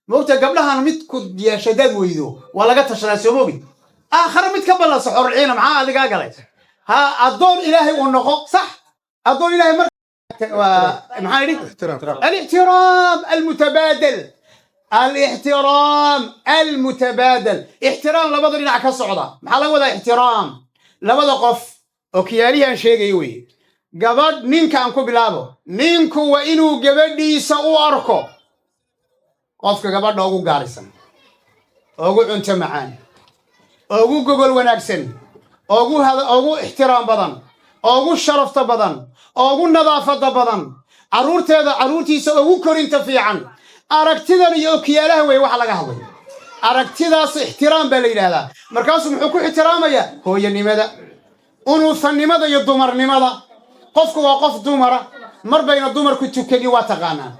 Moogta gabdhahan mid ku yeeshay daad weydo waa laga tashadaa, soo moogi? Aakhare mid ka ballansa xorciina maxaa adigaa galay? Ha addoon Ilaahay uu noqo, sax, addoon Ilaahay. Mar maxaa yidhi? الاحترام المتبادل، الاحترام المتبادل، ixtiraam labada dhinac ka socda. Maxaa laga wadaa ixtiraam labada qof? Oo kiyaalihan sheegaya weye. Gabadh, ninkaan ku bilaabo, ninku waa inuu gabadhiisa u arko qofka gabadha ugu gaarisan, ugu cunto macaan, ugu gogol wanaagsan, ugu ixtiraam badan, ugu sharafta badan, ugu nadaafadda badan, carruurteeda, carruurtiisa ugu korinta fiican. Aragtidan iyo okiyaalaha weeye waxa laga hadlayo. Aragtidaas ixtiraam baa la yidhaahdaa. Markaasuu muxuu ku ixtiraamayaa? Hooyanimada, unuusanimada iyo dumarnimada. Qofku waa qof dumara, mar bayna dumarku tukanin, waa taqaanaan.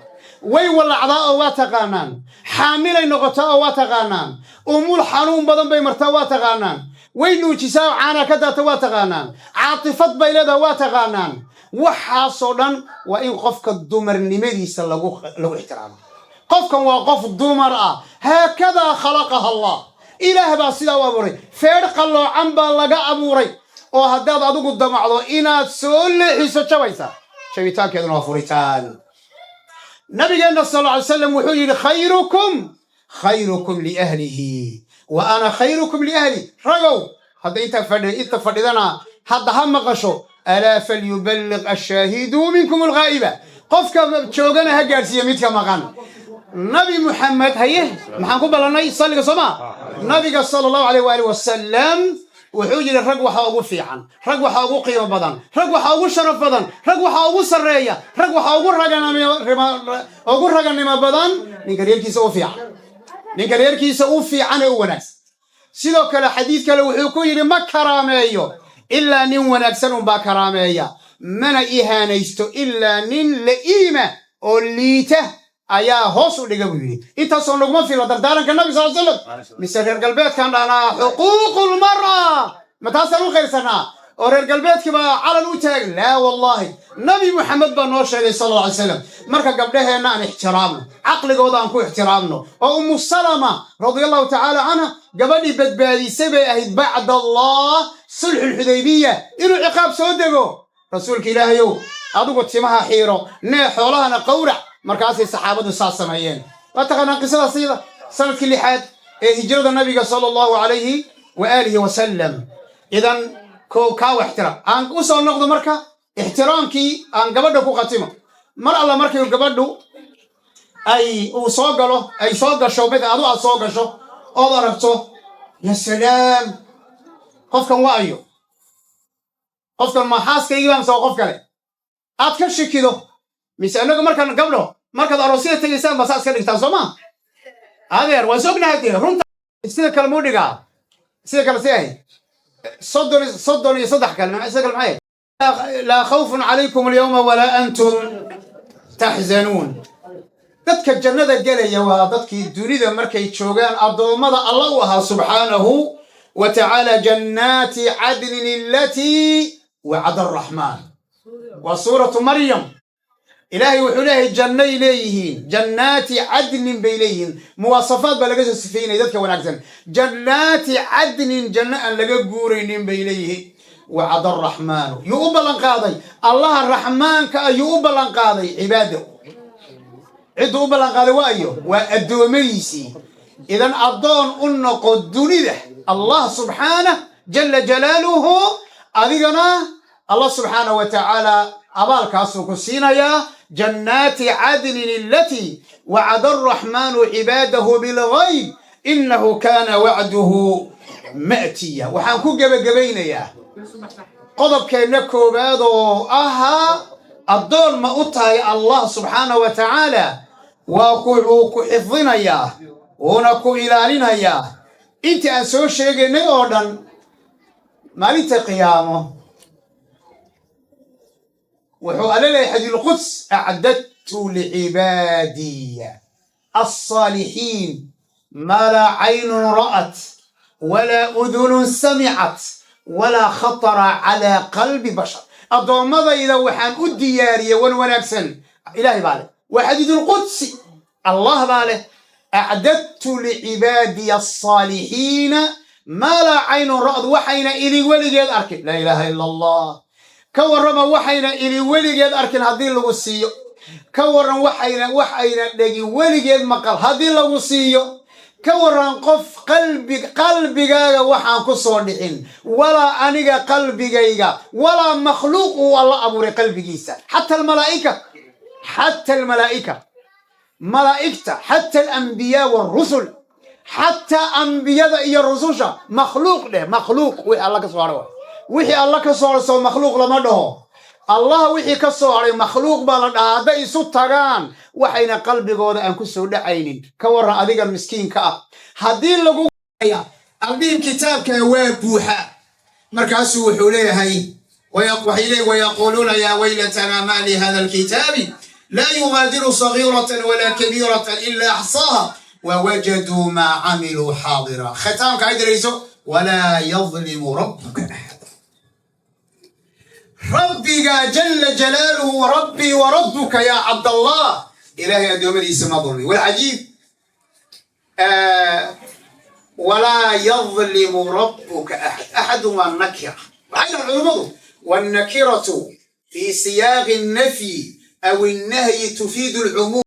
Way walacdaa oo waa taqaanaan. Xaamilay noqotaa oo waa taqaanaan. Umul xanuun badan bay martaa, waa taqaanaan. Way nuujisaa oo caanaa ka daata, waa taqaanaan. Caatifad bay leedaha, waa taqaanaan. Waxaasoo dhan waa in qofka dumarnimadiisa lagu ixtiraamo. Qofkan waa qof dumar ah. هكذا خلقها الله. Ilaah baa sidaa u abuuray. Feedh qalloocan baa laga abuuray oo haddaad adigu damacdo inaad soo leexiso, jabaysa. Jabitaankeeduna waa furitaan. Nabigeenna صلى الله عليه وسلم wuxuu yidhi: خيركم خيركم لأهله وأنا خيركم لأهلي. Ragow, hadda inta fadhidana hadda ha maqasho: ألا فليبلغ الشاهد منكم الغائب. Qofka joogana ha gaadhsiiya midka maqan. Nabi Muxamed, haye, maxaan ku ballannay? Salliga, soo maa? Nabiga صلى الله عليه وآله وسلم wuxuu yidhi: rag waxaa ugu fiican, rag waxaa ugu qiimo badan, rag waxaa ugu sharaf badan, rag waxaa ugu sarreeya, rag waxaa ugu raganimo badan ninka reerkiisa u fiican, ninka reerkiisa u fiican ee u wanaagsan. Sidoo kale xadiid kale wuxuu ku yidhi: ma karaameeyo ilaa nin wanaagsan unbaa karaameeya, mana ihaanaysto ilaa nin la'iima oo liita ayaa hoos u dhiga, buu yidhi. Intaasoo naguma fila dardaaranka Nabi صلى الله عليه وسلم? Mise reer galbeedkaan dhahnaa حقوق المرأة? Ma taasaan u qayrsanaa oo reer galbeedkii baa calan u taag? لا والله, Nabi Muxamed baa noo sheegay صلى الله عليه وسلم. Marka gabdhaheenna aan ixtiraamno, caqligooda aan ku ixtiraamno. Oo Umu Salama رضي الله تعالى عنها gabadhii badbaadisay bay ahayd بعد الله sulxulxudaybiya inuu ciqaab soo dego. Rasuulka Ilaahayow, adigu timaha xiiro nee, xoolahana qawrac. Markaasay saxaabadu saas sameeyeen. Waa taqaanaan qisadaas iyada, sanadkii lixaad ee hijrada Nabiga صلى الله عليه وآله وسلم. Idan ko kaawa ixtiraam aan u soo noqdo. Marka ixtiraamkii aan gabadha ku khatimo. Mar alla markay gabadhu ay uu soo galo, ay soo gasho, mid adu aad soo gasho ood aragto: ya salaam, qofkan waa ayo? Qofkan ma xaaskaygii baa mise waa qof kale? Aad ka shikido. Mise annagu markaan gabdho, markaad aroosyada tegaysaan baa saas ka dhigtaan, soo ma? Adeer, waan sognahay dee runta. Sida kale muu dhigaa? Sida kale si ahayd 33 kale. Sida kale maxay? لا خوف عليكم اليوم ولا أنتم تحزنون. Dadka jannada gelaya waa dadkii dunida markay joogaan addoommada Alla u ahaa سبحانه وتعالى. جنات عدن التي وعد الرحمن, waa Suuratu Maryam. Ilaahay wuxuu leeyahay jannay leeyihiin, جنات عدن bay leeyihiin. Muwaasafaad baa laga soo sifeynaya dadka wanaagsan. جنات عدن, janno aan laga guuraynin bay leeyihiin. وعد الرحمن, yuu u ballan qaaday? Allaha Raxmaanka ayuu u ballan qaaday. Cibaado cidduu u ballan qaaday waayo waa addoommadiisii. Idan addoon u noqo dunida Allah سبحانه جل جلاله. Adigana Allah سبحانه وتعالى abaalkaasuu ku siinayaa. جنات عدن التي وعد الرحمن عباده بالغيب إنه كان وعده مأتيا. Waxaan ku gebagabaynayaa qodobkeenna koowaad oo ahaa: addoon ma u tahay Allah سبحانه وتعالى? Waa uu ku xifdinayaa, wuuna ku ilaalinayaa. Intii aan soo sheegaynay oo dhan, maalinta qiyaamo wuxuu Alla leeyahay xadiis القدس: أعددت لعبادي الصالحين ما لا عين رأت ولا أذن سمعت ولا خطر على قلب بشر. Addoommadayda waxaan u diyaariyey wan wanaagsan. Ilaahay baa leh, waa xadiis القدسي. Allah baa leh. Acdadtu licibaadiya alsaalixiina maa laa caynun ra'ad, waxayna ili weligeed arkin. Laa ilaaha ila Allah. Ka warrama waxayna ili weligeed arkin haddii lagu siiyo? Ka warran waxayna wax ayna dhegi weligeed maqal haddii lagu siiyo? Ka warran qof qalbigaaga waxaan ku soo dhicin, walaa aniga qalbigayga, walaa makhluuq uu Alla abuuray qalbigiisa, xata almalaa'ika, xata almalaa'ika, malaa'igta, xata alambiyaa waarusul, xataa ambiyada iyo rususha, makhluuq dheh, makhluuq wixii Alla ka soo hadhay waay. Wixii Alla ka soo hadhay soo makhluuq lama dhaho? Allah wixii ka soo hadhay makhluuq baa la dhahaa. Hadday isu tagaan, waxayna qalbigooda aan ku soo dhacaynin, ka warran adiga miskiinka ah haddii lagu aldiin? Kitaabka waa buuxa. Markaasuu wuxuu leeyahay, waxay leeyihin: wayaquuluuna yaa waylatana ma lihada alkitaabi laa yugaadiru sagiiratan walaa kabiiratan ila axsaaha wawajaduu maa camiluu xaadira. Khitaamka ay dirayso: walaa yadlimu rabbuka axada. Rabbiga jala jalaaluhu, rabbii wa rabbuka yaa Cabdallah, Ilaahay addoommadiisa ma dulmi. Walcajiib, walaa yadlimu rabbuka axad. Axadun waa nakira. Waxay dhahan culummadu: wannakiratu fi siyaaqi الnafyi aw الnahyi tufiidu alcumuum.